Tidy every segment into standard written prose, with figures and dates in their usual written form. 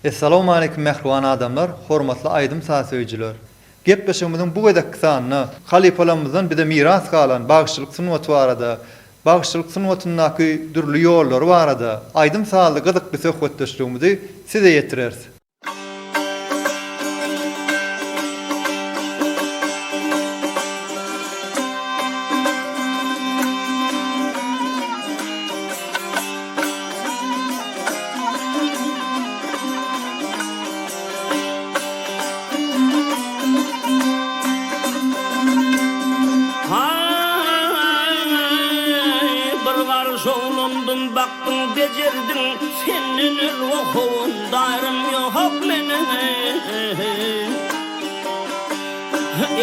Essalawmaleýkim mähriban adamlar, hormatly aýdym-saz söýüjiler! Gepleşigimiziň bu gezekki sanynda halypalarymyzdan bize miras galan bagşyçylyk sungaty barada, bagşyçylyk sungatyndaky dürli ýollary barada aýdym-sazly gyzykly söhbetdeşligimizi size ýetireris. Haý, bir garyş oglandym, bakdyň, bejerdiň, Senden özge howandarym ýok meniň.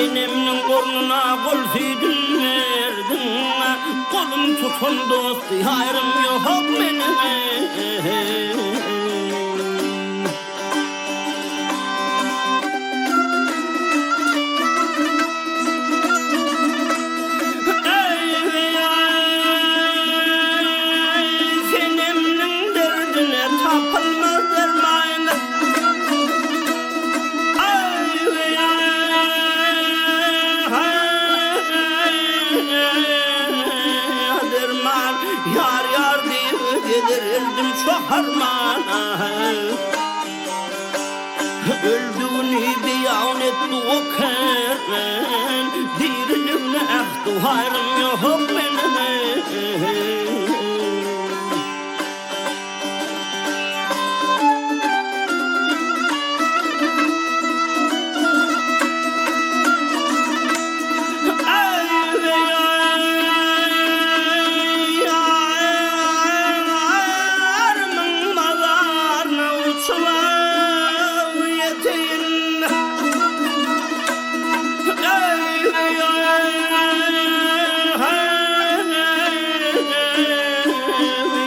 Enemniň ornuna gol süýdün berdiň, Golum tutan dost-ýarym ýok meniň. Senemniň derdine tapylmaz derman. Derman, ýar-ýar diýip gezer eldim çoh arman. Öldügini beýan etdi o kerwen, Diriligine ähdi-haýrym ýok meniň. Ýarymyň mazaryna uçup ýeteýin.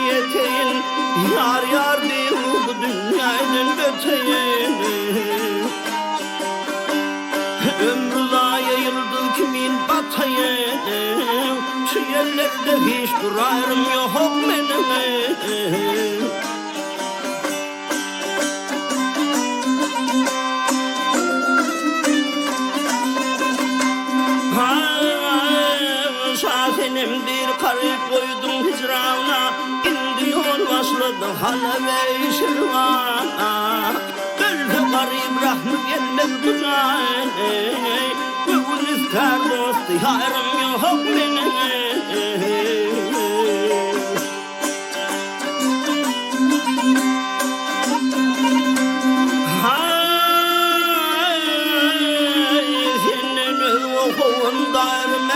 Ýeteýin, ýar-ýar diýip bu dünýäden öteýin. Ömri zaýa ýyldyz kimin bataýyn, Şu ýerlerde hiç durarym ýok meniň. Şasenem bir garyp goýduň hijrana, Indi ýol başlady Halap-eý Şirwana. Ölse garyp rahmy gelmez bu jana, Göwün istär dost-ýarym ýok meniň. Senden özge howandarym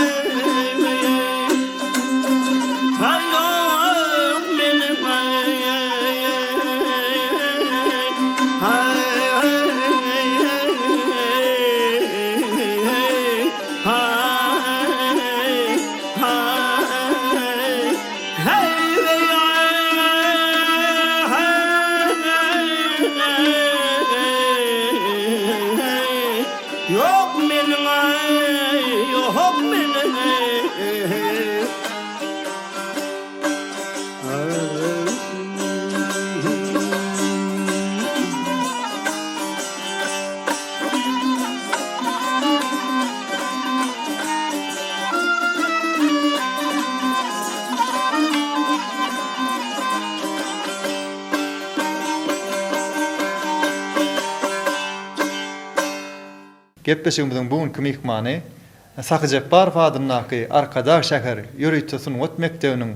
Ýok meniň. Ýok meniň ýok meniň. Gepleşigimiziň bu günki myhmany Sahy Jepbarow adyndaky Arkadag şäher ýörite sungat mekdebiniň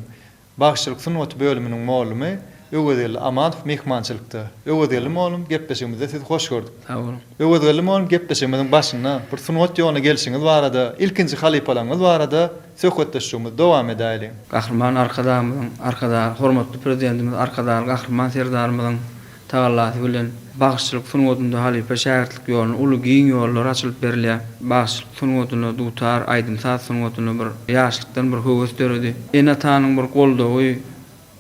Bagşyçylyk sungaty bölüminiň mugallymy Öwezgeldi Amanow myhmançylykda. Öwezgeldi mugallym, gepleşigimizde sizi hoş gördük. Sag boluň. Öwezgeldi mugallym, gepleşigimiziň başynda bir sungat ýoluna gelşiňiz barada, ilkinji halypalaryňyz barada söhbetdeşligimizi dowam edäýeliň. Gahryman Arkadagymyzyň, Arkadagly hormatly Prezidentimiz Arkadagly Gahryman Serdarymyzyň tagallasy bilen bagşyçylyk sungatynda halypa-şägirtlik ýoluna uly giň ýollar açylyp berilýär. Bagşyçylyk sungatyna, dutar, aýdym-saz sungatyna bir ýaşlykdan bir höwes döredi. Ene-atanyň bir goldawy,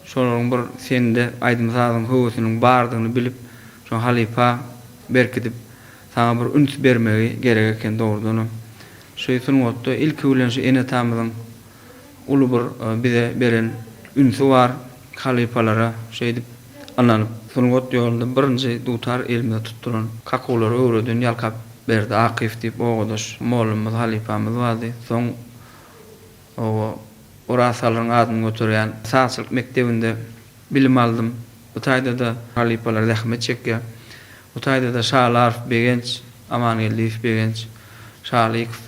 şolaryň bir sende aýdym-sazyň höwesiniň bardygyny bilip, şo halypa berkidip, saňa bir üns bermegi gerek eken dogrudanam. Şu sungatda ilki bilen şu ene-atamyzyň uly bir bize beren ünsi bar, halypalara şeýdip. ynanyp, sungat ýolunda birinji dutar elimize tutduran, kakuwlary öwreden Ýalkapberdi Akyýew diýip obadaş mollumyz, halypamyz bardy. Soň oba Oraz Salyryň adyny göterýän sazçylyk mekdebinde bilim aldym. Bu taýda-da halypalar zähmet çekýär. Bu taýda-da Şalarow Begenç, Amangeldiýew Begenç, Şalykow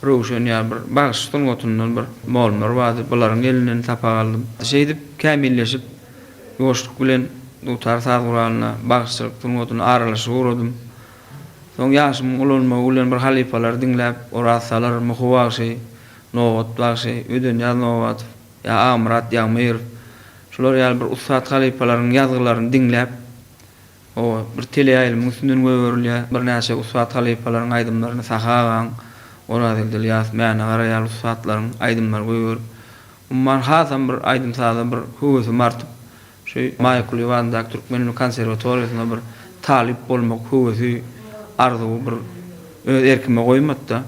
Röwşen ýaly bir bagşy sungatyndan bir molumlar bardy. Bularyň elinden sapak aldym. Şeýdip kämilleşip, ýuwaşlyk bilen dutar saz guralyna, bagşyçylyk sungatyna aralaşyp ugradym. Soň ýaşymyň ulalmagy bilen bir halypalary diňläp, Oraz Salyr, Muhy bagşy, Nobat bagşy, Ödenýaz Nobatow, ýa Agmyrat Ýagmyrow, şular ýaly bir ussat halypalaryň ýazgylaryny diňläp, Hawa, bir teleýaýlymyň üstünden goýberilýär. Birnäçe ussat halypalaryň aýdymlaryny Sahy agaň, Orazgeldi Ylýas, Mäne Gara ýaly ussatlaryň aýdymlary goýberip, umuman hasam bir aýdym-saza bir höwesim artyp, şu Maýa Kulyýewa adyndaky Türkmen milli konserwatoriýasynda bir talyp bolmak höwesi, arzuwy bir öz erkime goýmady-da.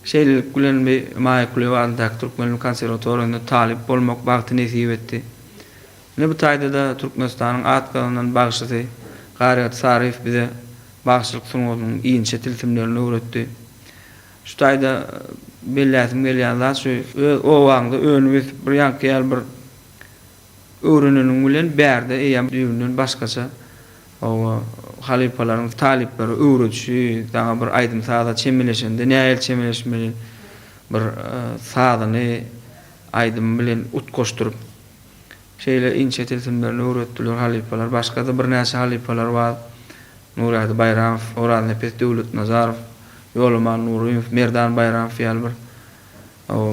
Şeýlelik bilen bi Maýa Kulyýewa adyndaky Türkmen milli konserwatoriýasynda talyp bolmak bagty nesip etdi. Ine bu taýda-da Türkmenistanyň at gazanan bagşysy Garýagdy Saryýew bize bagşylyk sungatynyň inçe tilsimlerini öwretdi. Şu taýda belläsim gelýän zat şu, öz obaňda önüp-ösüp bir ýaňky ýaly bir öwreneniň bilen bärde eýýäm düýbünden başgaça oba halypalaryň talyplara öwredişi, saňa bir aýdym-saza çemeleşende nähili çemeleşmeli, bir sazyny aýdym bilen utgaşdyryp Şeýle inçe tilsimlerini öwretdiler halypalar. Başga-da birnäçe halypalar bar. Nurýagdy Baýramow, Oraznepes Döwletnazarow, Ýolaman Nurymow, Merdan Baýramow ýaly bir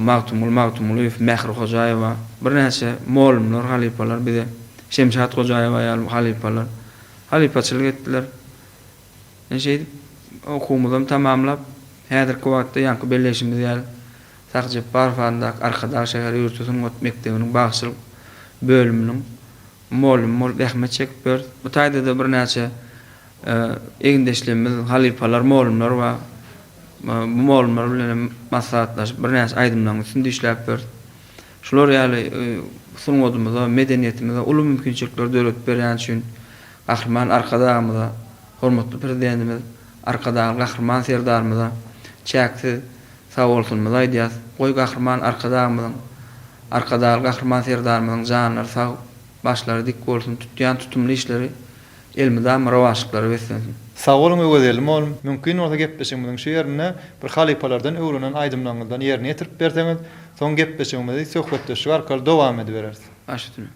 Magtymguly Magtymgulyýew, Mähri Hojaýewa, birnäçe mollumlar, halypalar bize, Şemşat Hojaýewa ýaly halypalar halypaçylyk etdiler. Ine şeýdip okuwymyzam tamamlap, häzirki wagtda ýaňky belleýşimiz ýaly Sahy Jepbarow adyndaky Arkadag şäher ýörite sungat mekdebiniň bagşylyk bölüminiň mugallymy bolup zähmet çekip ýörüs. Bu taýda-da birnäçe egindeşlerimiz, halypalar, mugallymlar bar. Bu mugallymlar bilen hem maslahatlaşyp birnäçe aýdymlaryň üstünde işläp ýörüs. Şular ýaly sungatymyza, medeniýetimize uly mümkinçilikleri döredip berýäni üçin Gahryman Arkadagymyza, hormatly Prezidentimiz Arkadagly Gahryman Serdarymyza çäksiz sagbolsunymyzy aýdýas. Goý Gahryman Arkadagymyzyň, Arkadagly Gahryman Serdarymyzyň janlary sag, başlary dik bolsun, tutýan tutumly işleri elmydama rowaçlyklara beslensin. Sag boluň Öwezgeldi mollum. Mümkin bolsa gepleşigimiziň şu ýerinde bir halypalardan öwrenen aýdymlaryňyzdan ýerine ýetirip berseňiz, soň gepleşigimizi söhbetdeşlik arkaly dowam edibereris. Baş üstüne.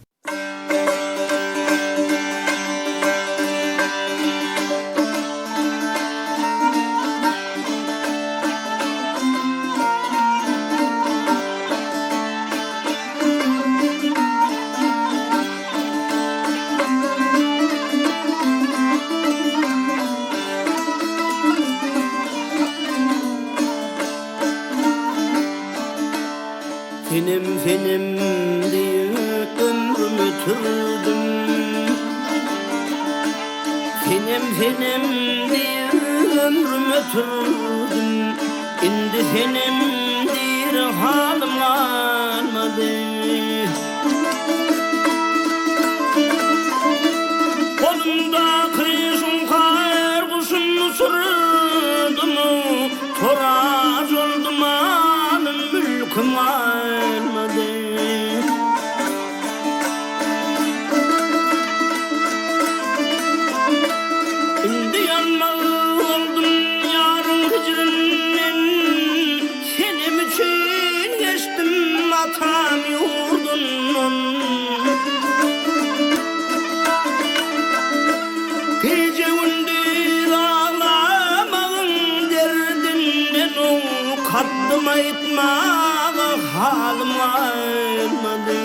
Senem senem diýip ömrüm ötürdim Senem senem diýip ömrüm ötürdim Indi senem diýr halym galmady Golumdaky şuňkar guşum uçurdym Toraç oldy malym mülküm galmady. Indi ýalňyz boldum ýaryň hijrinden, Senem üçin geçdim atam ýurdundan. Gije-gündiz aglamagyň derdinden Kaddym aýtmaga halym galmady.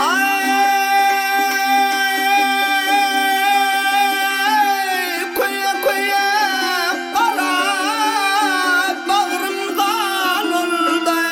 Aý, köýe-köýe gara bagrym gan oldy.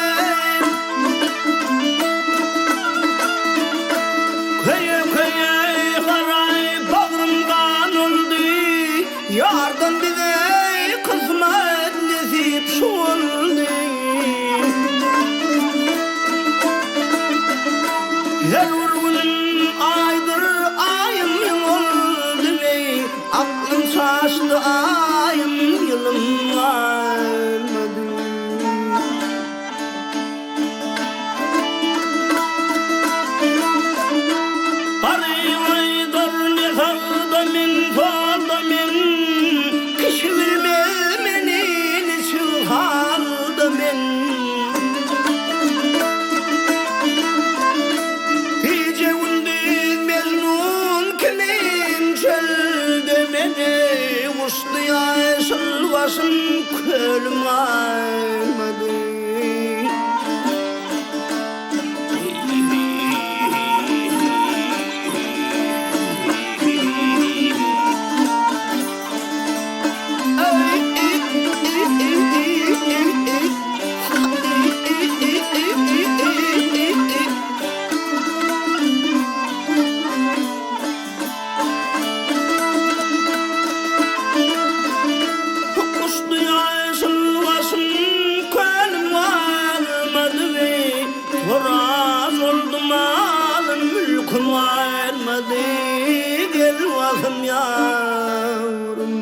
Uçdy ýaşyl başym kölüm galmady. Uçdy ýaşyl başym, kölüm galmady, Horaz oldy malym, mülküm galmady, Gel basym ýarym.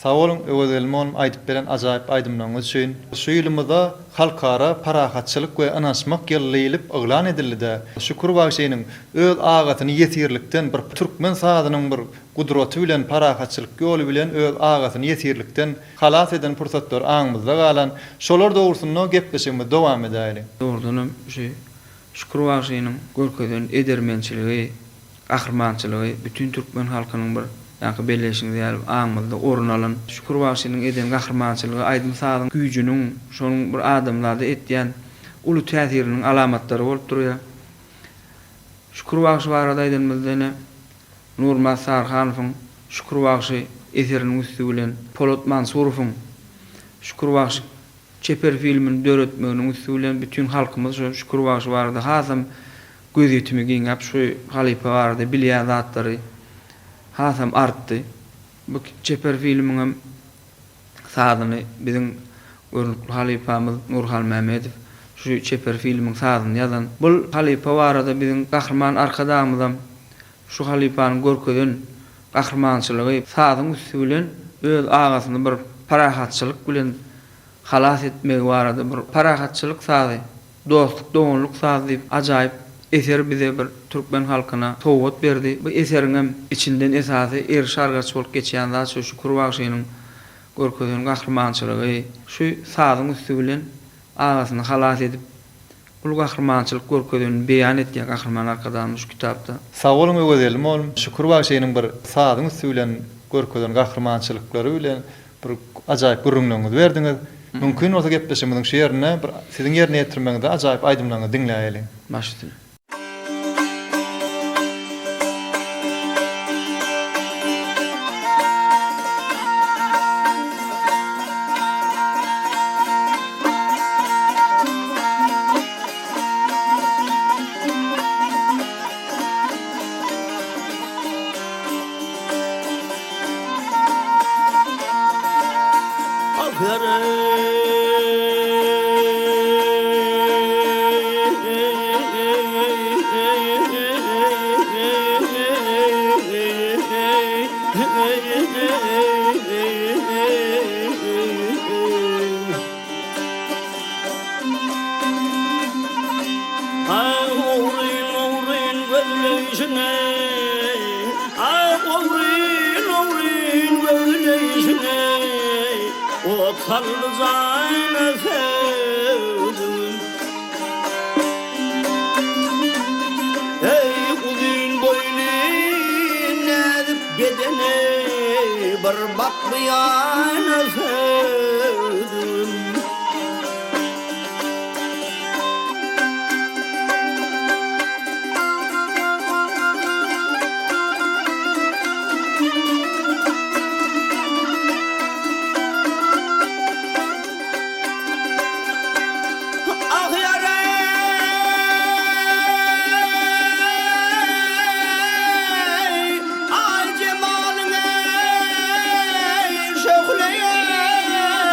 Sag boluň Öwezgeldi mollum aýdyp beren ajaýyp aýdymlaryňyz üçin. Şu ýylymyzda Halkara parahatçylyk we ynanyşmak ýyly diýlip yglan edildide. Şükür bagşynyň öz agasyny ýesirlikden bir türkmen sazynyň bir gudraty bilen parahatçylyk ýoly bilen öz agasyny ýesirlikden halas eden pursatlary aňymyzda galan. Şolar dogrusynda gepleşigimizi dowam edäýliň. Dogrudanam şu Şükür bagşynyň görkezen edermençiligi, gahrymançylygy bütin türkmen halkynyň bir ýaňky belleýşiňiz ýaly aňymyzda orun alan. Şükür bagşynyň eden gahrymançylygy aýdym-sazyň güýjüniň, şonuň bir adamzada etýän uly täsiriniň alamatlary bolup durýar. Şükür bagşy barada aýdanymyzda ine, Nurmyrat Saryhanowyň Şükür bagşy eseriniň üsti bilen Polat Mansurowyň Şükür bagşy çeper filmini döretmeginiň üsti bilen bütin halkymyz şu Şükür bagşy barada hasam gözýetimi giňäp şu halypa barada bilýän zatlary hasam artdy. Bu çeper filmiňem sazyny biziň görnükli halypamyz Nury Halmämmedow şu çeper filmiň sazyny ýazan. Bul halypa barada biziň Gahryman Arkadagymyzam şu halypanyň görkezen gahrymançylygy sazyň üsti bilen öz agasyny bir parahatçylyk bilen halas etmegi barada bir parahatçylyk sazy Dostluk doganlyk sazy diýip ajaýyp eser bize bir türkmen halkyna sowgat berdi. Bu eseriňem içinden esasy eriş-argaç bolup geçýän zat şu Şükür bagşynyň görkezen gahrymançylygy. Şu sazyň üsti bilen agasyny halas edip uly gahrymançylyk görkezenini beýan etýär Gahryman Arkadagymyz şu kitapda. Sag boluň Öwezgeldi mugallym. Şükür bagşynyň bir sazyň üsti bilen görkezen gahrymançylyklary bilen Bir ajaýyp gürrüňleriňizi berdiňiz. Mümkin bolsa gepleşigimiziň şu ýerinde bir siziň ýerine ýetirmegiňizde ajaýyp aýdymlaryňyzy diňläýeliň. Baş üstüne. Ot saldy jana sevdigim. Eý uzyn boýly näzik bedene bir bak bu ýana sevdigim. Ah ýar-eý, aý jemalyň-eý, şöhle-eý.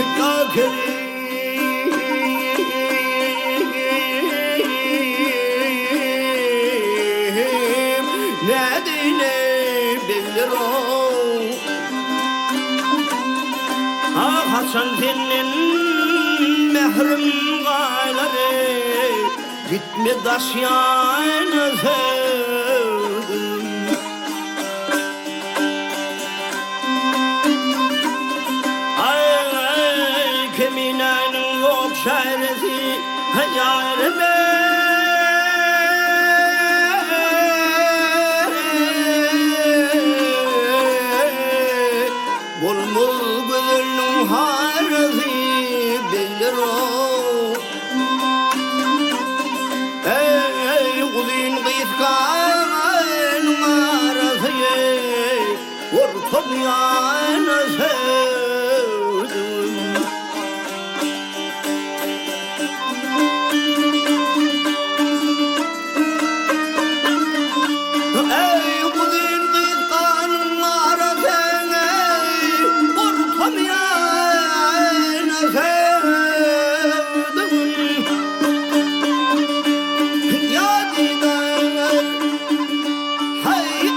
Ýa Kerim. Nädeýin-eý begler-ow. Ah, haçan senden mährim gaýlar-eý, Gitme daş ýana söwdüm. Aý, keminäniň ýok çäresi, Ýarym-eý. Bolmaz gözelniň harasy, begler-ow. Eý, uzyn gysganyň arasy, orta ýana söwdüm. Eý, uzyn gysganyň arasy, orta ýana söwdüm. Ýa didar, haý,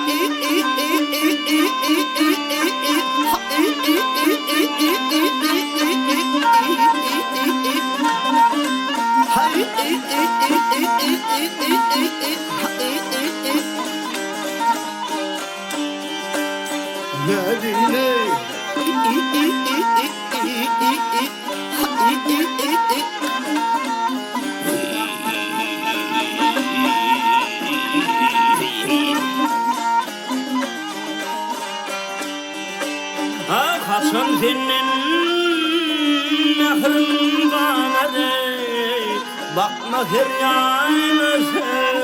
Ah, haçan senden mährim galar eý, Bakma her ýana söwdüm.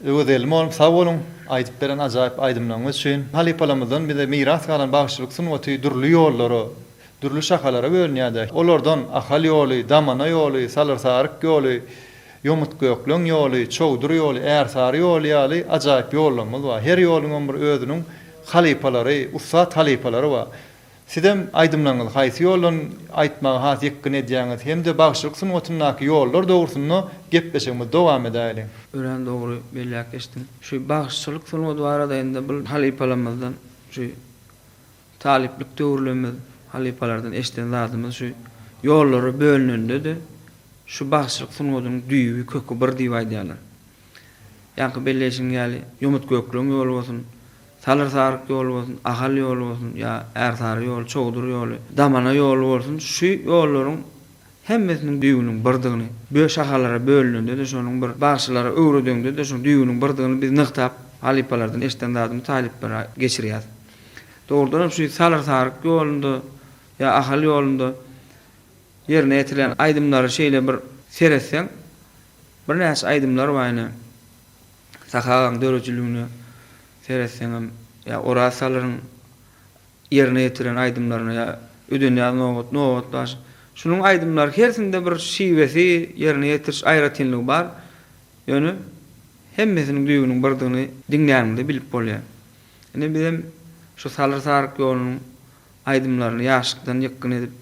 Öwezgeldi mugallym sag boluň aýdyp beren ajaýyp aýdymlaryňyz üçin. Halypalarymyzdan bize miras galan bagşyçylyk sungaty dürli ýollara, dürli şahalara bölünýärdi. Olardan Ahal ýoly, Damana ýoly, Salyr-Saryk ýoly, Ýomut-Gökleň ýoly, Çowdur ýoly, Ärsary ýoly ýaly ajaýyp ýollarymyz bar. Her ýoluňam bir özüniň halypalary, ussat halypalary bar. Sizem aýdymlaryňyzy haýsy ýoldan aýtmagy has ýykgyn edýäňiz hem-de bagşylyk sungatyndaky ýollar dogrusynda gepleşigimizi dowam edäýeliň. Örän dogry belläp geçdiň. Şu bagşyçylyk sungaty barada indi bul halypalarymyzdan şu Talyplyk döwürlerimiz halypalardan eşiden zadymyz şu, ýollara bölünende-de şu bagşylyk sungatynyň düýbi, köki bir diýip aýdýarlar. Ýaňky belleýşiň ýaly, Ýomut-Gökleň ýoly bolsun, Salyr-Saryk ýoly bolsun, Ahal ýoly bolsun ýa Ärsary ýoly, Çowdur ýoly, Damana ýoly bolsun, şu ýollaryň hemmesiniň düýbüniň birdigini, bö şahalara bölünende-de şonuň bir, bagşylara öwredeňde-de şonuň düýbüniň birdigini biz nygtap, halypalardan eşiden zadymyzy talyplara geçirýäris. Dogrudanam şu Salyr-Saryk ýolunda ýa Ahal ýolunda ýerine ýetirilen aýdymlara şeýle bir seretseň, birnäçe aýdymlar bar ine. Sahy agaň döredijiligine seretseňem ýa Oraz Salyryň ýerine ýetiren aýdymlaryna ýa Ödenýaz Nobat, Nobat bagşy. Şunuň aýdymlary hersinde bir şiwesi, ýerine ýetiriş aýratynlygy bar. Ýöne hemmesiniň düýbüniň birdigini diňläniňde bilip bolýar. Ine bizem şu Salyr-Saryk ýolunyň aýdymlaryny ýaşlykdan ýykgyn edip,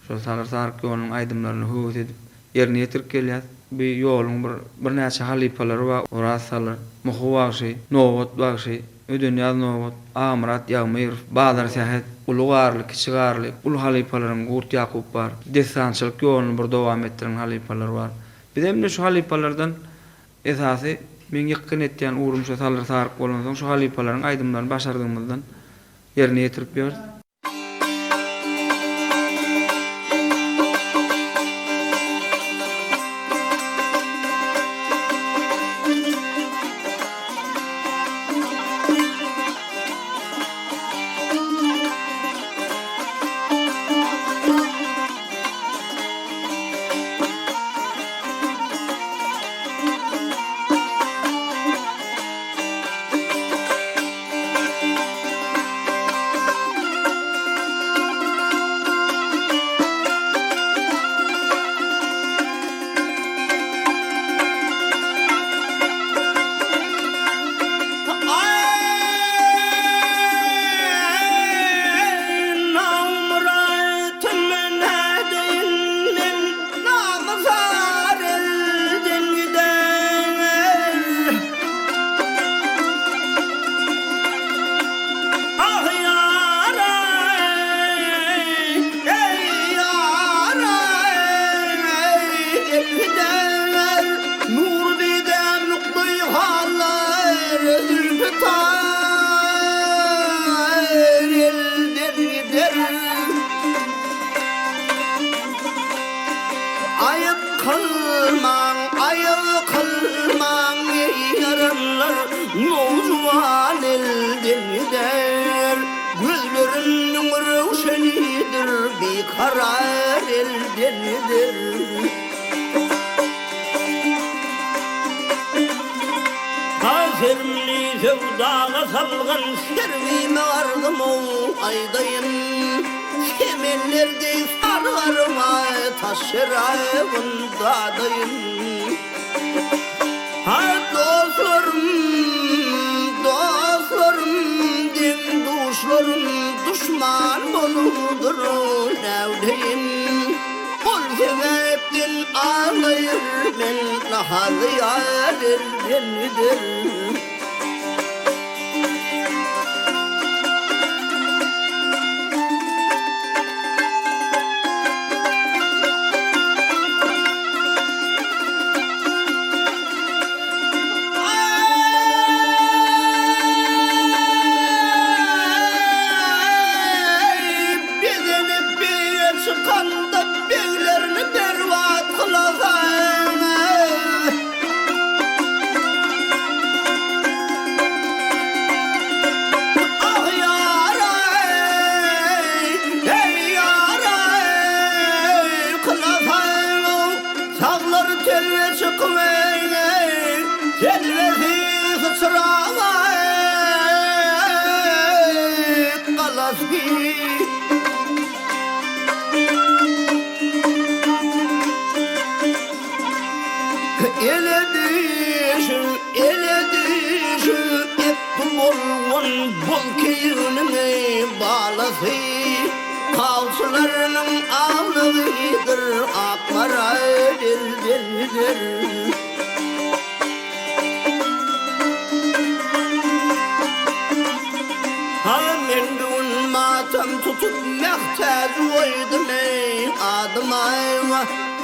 şol Salyr-Saryk ýolunyň aýdymlaryny höwes edip ýerine ýetirip gelýäs. Bu ýoluň bir birnäçe halypalary bar, Oraz Salyr, Muhy bagşy, Nobat bagşy, Ödenýaz Nobat, Agamyrat Ýagmyrow, Bazar Sähet, Uly Garly, Kiçi Garly, uly halypalaryň Gurt Ýakup bar. Dessançylyk ýoluny bir dowam etdiren halypalar bar. Bizem ine şu halypalardan Esasy meň ýykgyn etýän ugrum şo Salyr Saryk bolansoň şu halypalaryň aýdymlaryny başardygymyzdan ýerine ýetirip ýörüs. Aýyp kylmaň, aýyp kylmaň eý ýaranlar, Nowjuwan elden gider. Gözlerimiň röwşenidir, Bikarar elden gider. Gazerimli söwdaga salgan serwime arzym-ow aýdaýyn. Semenler deý sargaryma taş şerabyn dadaýyn. Ha dostlarym, dostlarym, deň-duşlarym duşman bolupdyr näwdeýin. Ol sebäpden aglaýar men nahaly ýar elden gider. Bezenip beýge çykanda beglerini berbat kylasaň. Ah ýar-aý, eý ýar-aý, kylasaň. Saglar telbe çykyp eý, telbesi syçramaý galasy. Ele düşüp, ele düşüp, etdi bolgun bol keýiginiň balasy. Awçylarynyň awlagydyr Akmara elden-gider. Ha, men bu gün matam tutup mähtäj goýdum eý adyma.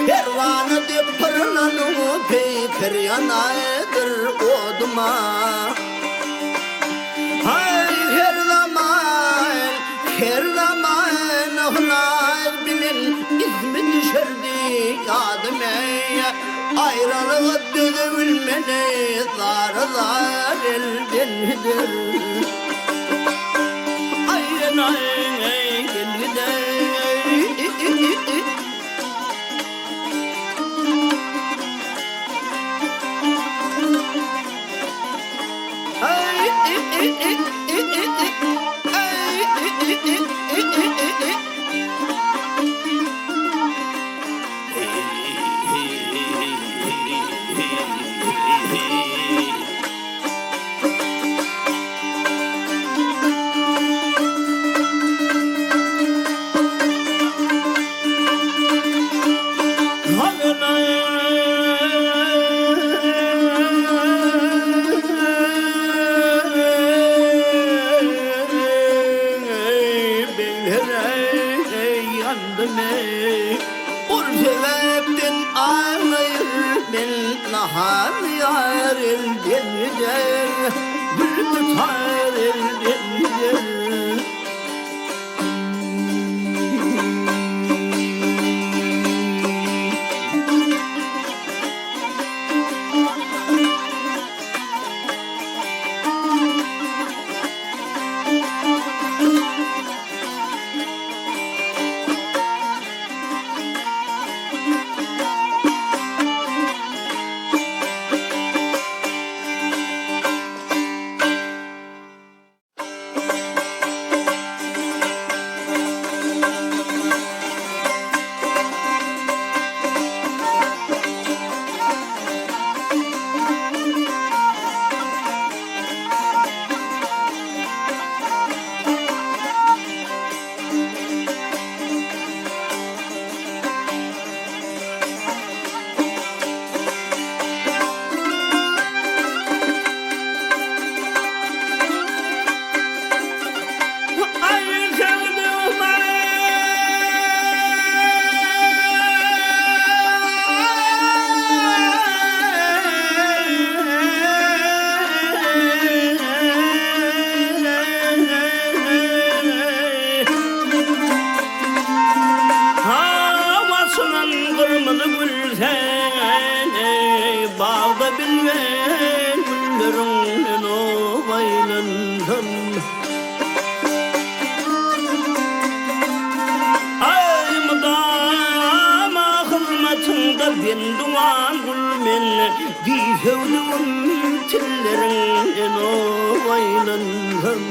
Perwana dek pyrlanyň peýker ýanaýdyr oduma. Haý, her zaman, her zaman Hunaý bilen izmi düşerdi ýadym eý. Aýralyga döze bilmeli zar-zar elden gider. Aýralyga gider. Ol sebäpden aglaýyr men nahar ýar elden gider, Gül tutar elden gider. Gendiwan gul men Diýsewdigim tilleriňden oýlansam.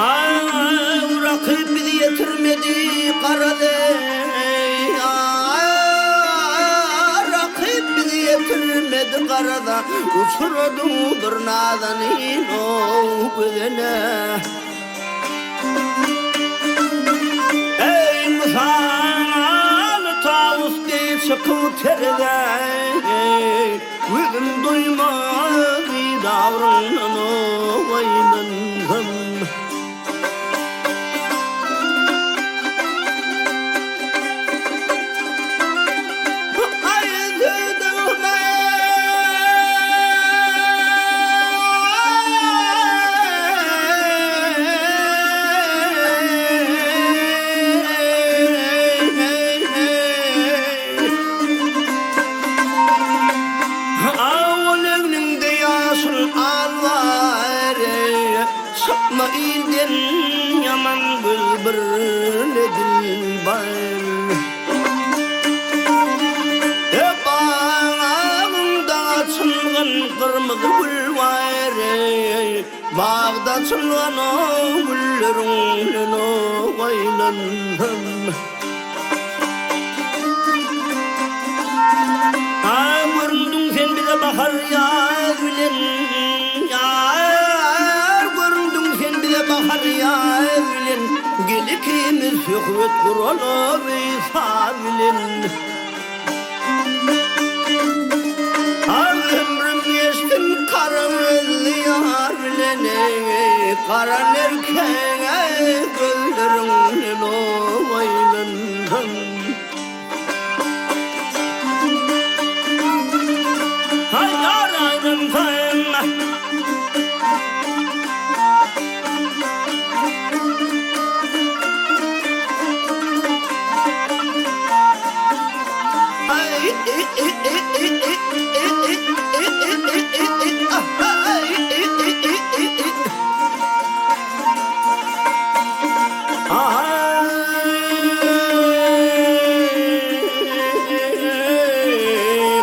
Aý, rakyp bizi ýetirmedi garaz eý, Rakyp bizi ýetirmedi garaza, Uçuradyň bir nazanin ow gözele. Eý, mysaly tawus deý çykyp terezä, Gözüm doýmaz didawryňdan oýnansam. Ol egniňde ýaşyl al bar, Çykma ilden ýaman göz birle dilbar. Bagyňda açylgan gyrmyzy gül bar, Bagda açylgan o gülleriňden oýlansam. A göründiň sen bize bahar ýaz bilen Ýar göründiň sen bize bahar ýaz bilen Gel ikimiz söhbet guraly saz bilen Az ömrüm geçsin gara gözli ýar bilen Eý gara nerkege gözleriňden oýlandym. Haý ýar aýrynsam.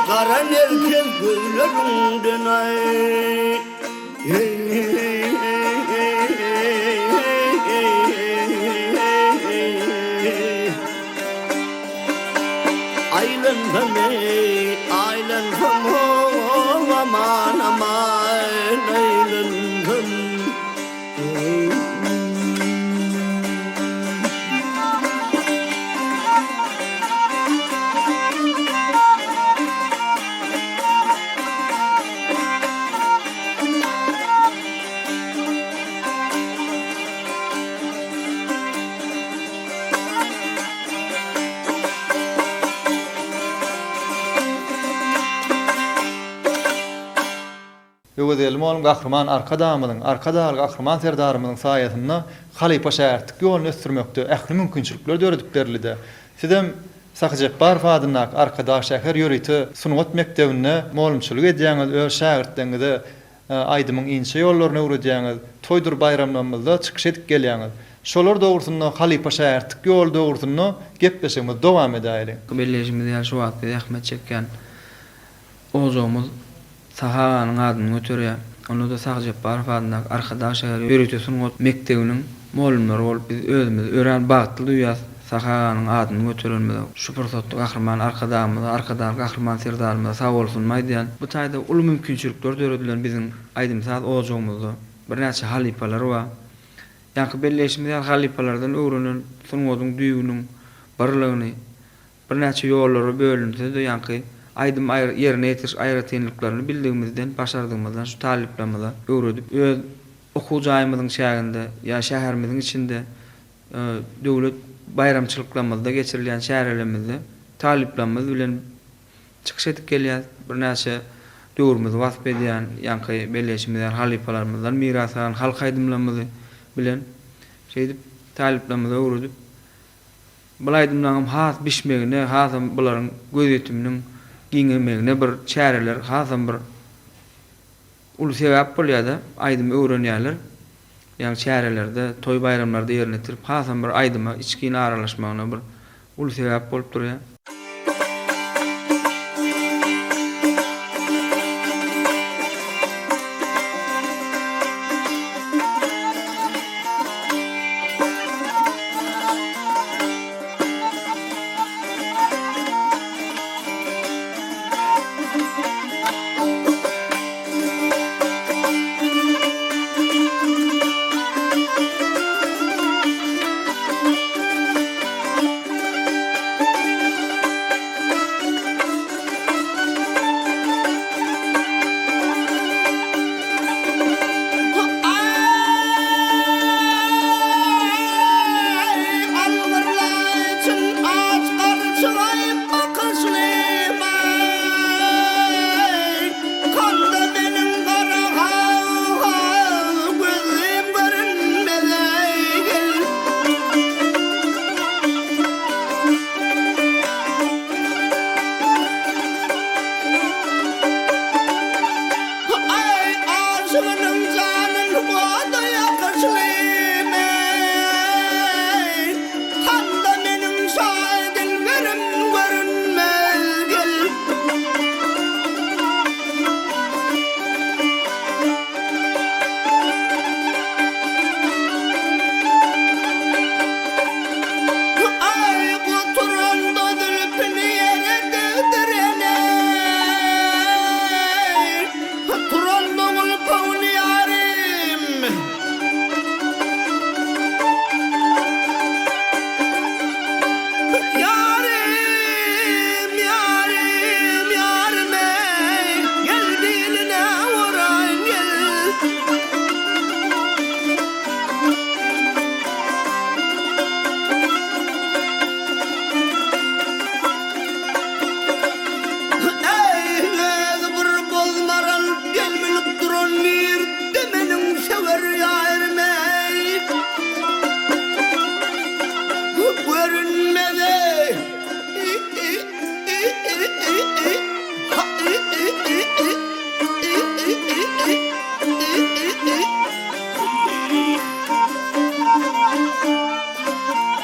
Gara nerkez gözleriňden aý. Aýlansam eý, aýlansam ho-ow aman aman aýlansam. Öwezgeldi mugallym Gahryman Arkadagymyzyň, Arkadagly Gahryman Serdarymyzyň saýasynda halypa-şägirtlik ýoluny ösdürmekde ähli mümkinçilikler döredip berildi-de. Sizem Sahy Jepbarow adyndaky Arkadag şäher ýörite sungat mekdebinde mugallymçylyk edýäňiz, öz şägirtleriňize aýdymyň inçe ýollaryny öwredýäňiz, toýdur baýramlarymyzda çykyş edip gelýäňiz. Şolar dogrusynda, halypa-şägirtlik ýoly dogrusynda gepleşigimizi dowam edäýeliň. Belleýşimiz ýaly, şu wagtky zähmet çekýän ojagymyz Sahy aganyň adyny göterýär. Onda-da Sahy Jepbarow adyndaky Arkadag şäher ýörite sungat mekdebiniň mugallymlary bolup biz özümizi örän bagtly duýýarys Sahy aganyň adyny göterenimize. Şu pursatda Gahryman Arkadagymyza, Arkadagly Gahryman Serdarymyza sag bolsunymy aýdýan. Bu taýda uly mümkinçilikler döredilen biziň aýdym-saz ojagymyzda birnäçe halypalar bar. Ýaňky belleýşimiz ýaly halypalardan öwrenen sungatyň düýbüniň birligini, Birnäçe ýollara bölünse-de ýaňky aýdym ýerine ýetiriş aýratynlyklaryny bildigimizden, başardygymyzdan şu talyplarymyza öwredip, öz okuw jaýymyzyň çäginde ýa şäherimiziň içinde döwlet baýramçylyklarymyzda geçirilýän çärelerimizde talyplarymyz bilen çykyş edip gelýäs. Birnäçe döwrümizi wasp edýän, ýaňky belleýşimiz ýaly halypalarymyzdan miras galan halk aýdymlarymyzy bilen şeýdip talyplarymyza öwredip, Bul aýdymlaryňam has bişmegine, hasam bularyň gözýetiminiň giňemegine bir çäreler hasam bir uly sebäp bolýada, aýdymy öwrenýärler. Ýagny çärelerde, toý-baýramlarda ýerine ýetirip, hasam bir aýdyma içgin aralaşmagyna bir uly sebäp bolup durýar. Kanda meniň gara gözüm görünmez-eý gel. Aý, aşygynyň janyn oda ýakyşlym-eý. Kanda meniň şa dilberim görünmez gel. Aý oturanda zülpüni ýere degdirene, Turanda gulpagyny ýarym. Ýarym, ýarym, ýarym eý, Gel biline uraýyn gel. Eý, özi bir boz maral gelminip duran nirde meniň söwer ýarym eý. Görünmez eý.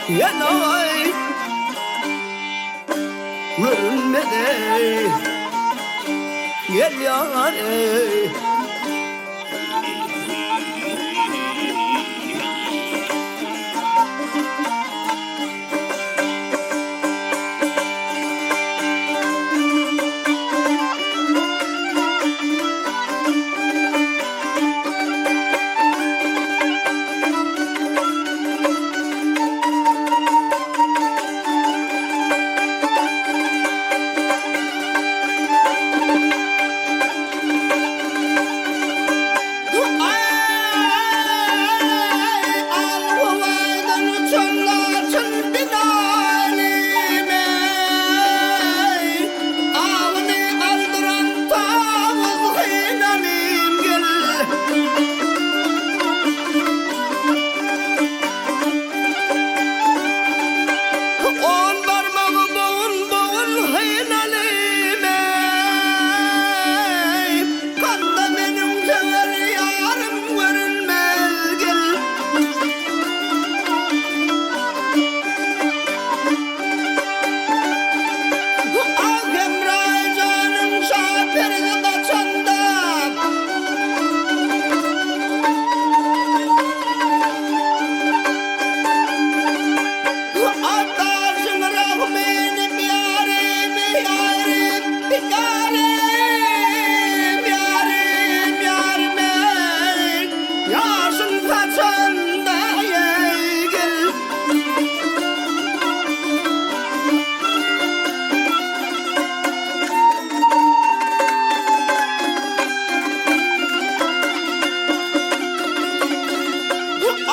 Ýene-aý görünmez eý. Gel ýar eý. Al-howadan uçan laçyn binalim-eý, Awyny aldyran tawus hynalim gel. On barmagy bogun-bogun hynalim-eý, Kanda meniň söwer ýarym görünmez gel. Ak Hemraý janyň şa perzi gaçanda. Ataşyň rahmyny ýarym, ýarym, ýarym, ýarym, ýarym eý, Ýaşyň saçanda eý, gel.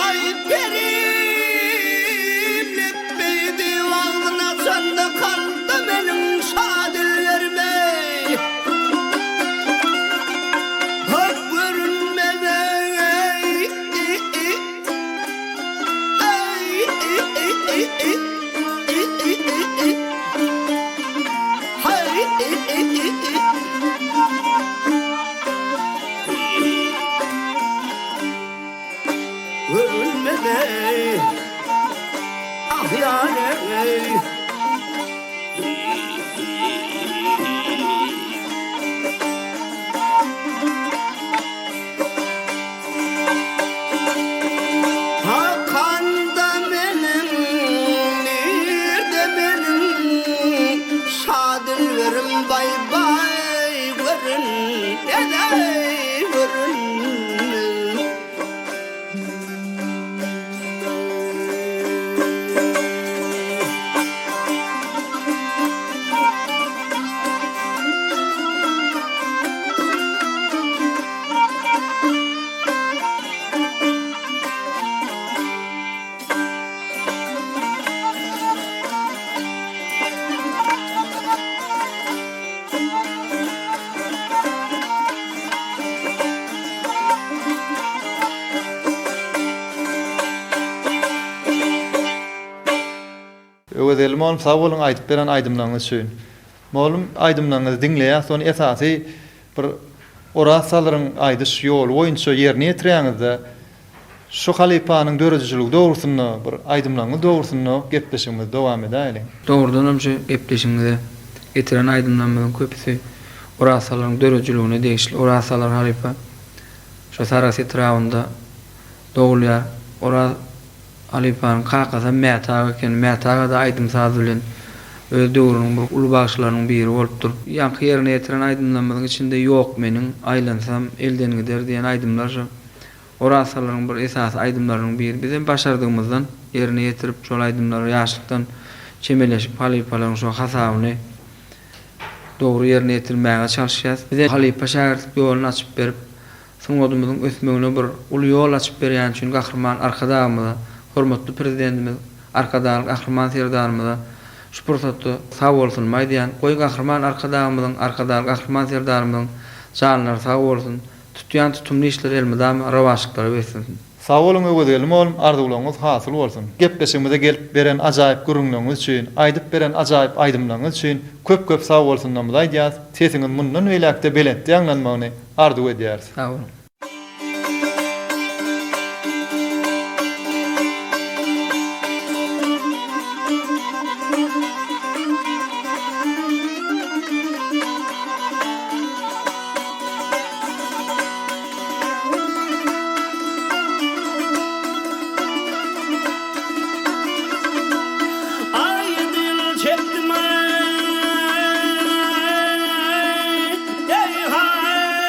Aý perim lepbeýdi wagzyn açanda kalpda meniň şa dilberim eý. Hak görünmez eý. görünmez eý Ah ýar eý. Hakanda meniň, nirde meniň, Şa dilberim baý-baý görünmez-eý, görünmez. Öwezgeldi mugallym sag boluň aýdyp beren aýdymlaryňyz üçin. Mugallym aýdymlaryňyzy diňleýäs ony esasy bir Oraz Salyryň aýdyş ýoly boýunça ýerine ýetirýäňizde şu halypanyň döredijiligi dogrusynda bir aýdymlaryňyz dogrusynda gepleşigimizi dowam edäýeliň. Dogrudanam şu gepleşigiňize getiren aýdymlarymyzyň köpüsi Oraz Salyryň döredijiligine degişli. Oraz Salyr halypa şu Sarahs etrabynda dogulýar. Oraz Halypanyň kakasam Mäti aga eken. Mäti aga-da aýdym-saz bilen öz döwrüniň bir uly bagşylarynyň biri bolupdyr. Ýaňky ýerine ýetiren aýdymlarymyzyň içinde Ýok meniň, Aýlansam, Elden gider diýen aýdymlar şo Oraz Salyryň bir esasy aýdymlarynyň biri. Bizem başardygymyzdan ýerine ýetirip şol aýdymlara ýaşlykdan çemeleşip halypalaryň şo hasabyny dogry ýerine ýetirmäge çalyşýas. Bize halypa-şägirtlik ýoluny açyp berip, Sungatymyzyň ösmegine bir uly ýol açyp berýäni üçin Gahryman Arkadagymyza, hormatly Prezidentimiz Arkadagly Gahryman Serdarymyza şu pursatda sag bolsunymy aýdýan. Goý Gahryman Arkadagymyzyň, Arkadagly Gahryman Serdarymyzyň janlary sag bolsun, tutýan tutumly işleri elmydama rowaçlyklara beslensin. Sag boluň Öwezgeldi mugallym arzuwlaryňyz hasyl bolsun. Gepleşigimize gelip beren ajaýyp gürrüňleriňiz üçin, aýdyp beren ajaýyp aýdymlaryňyz üçin köp köp sag bolsunlarymyzy aýdýas, sesiňiz mundan beýläkde belentde ýaňlanmagyny arzuw edýäris. Sag boluň. Aý dil çekdim eý, eý-haý.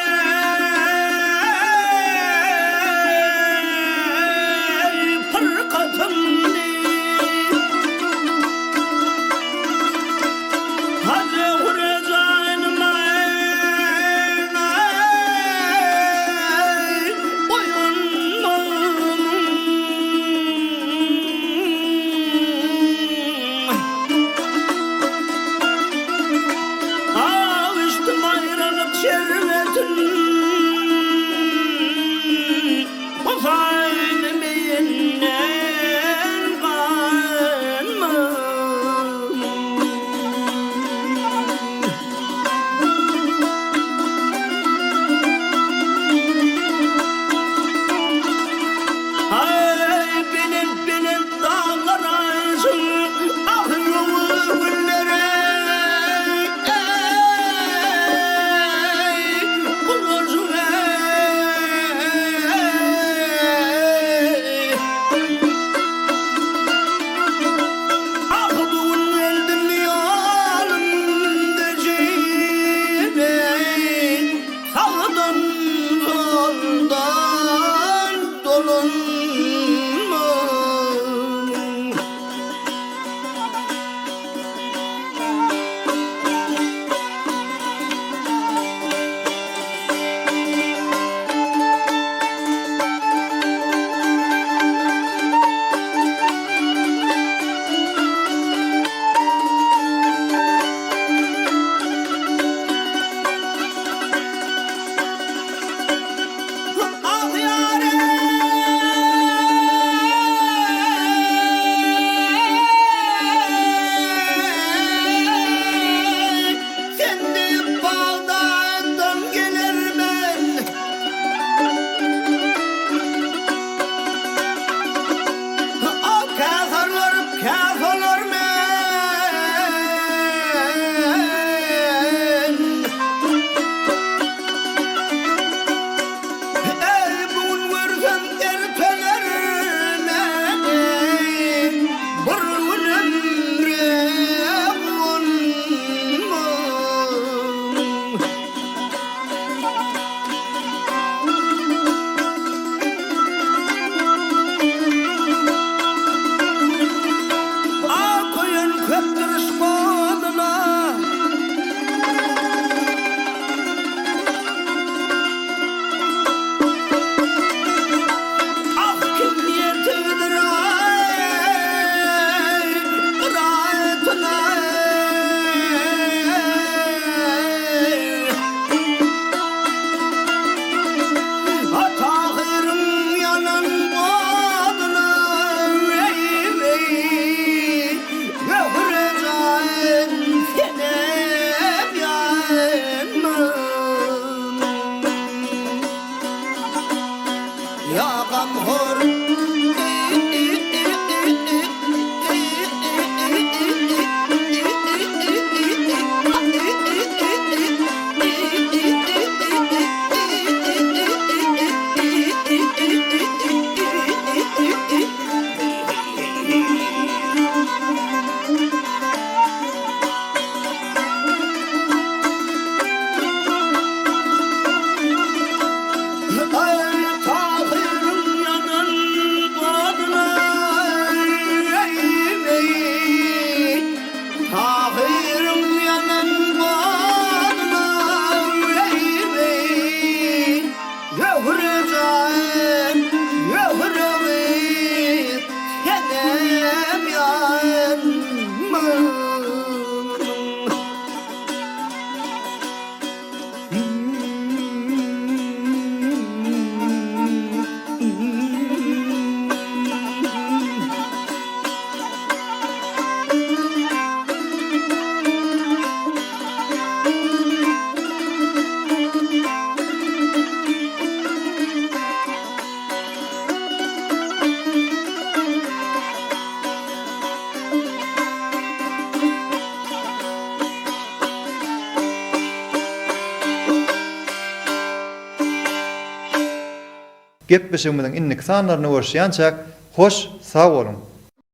Gepleşigimiziň indiki sanlarynda görüşýänçäk, hoş sag boluň!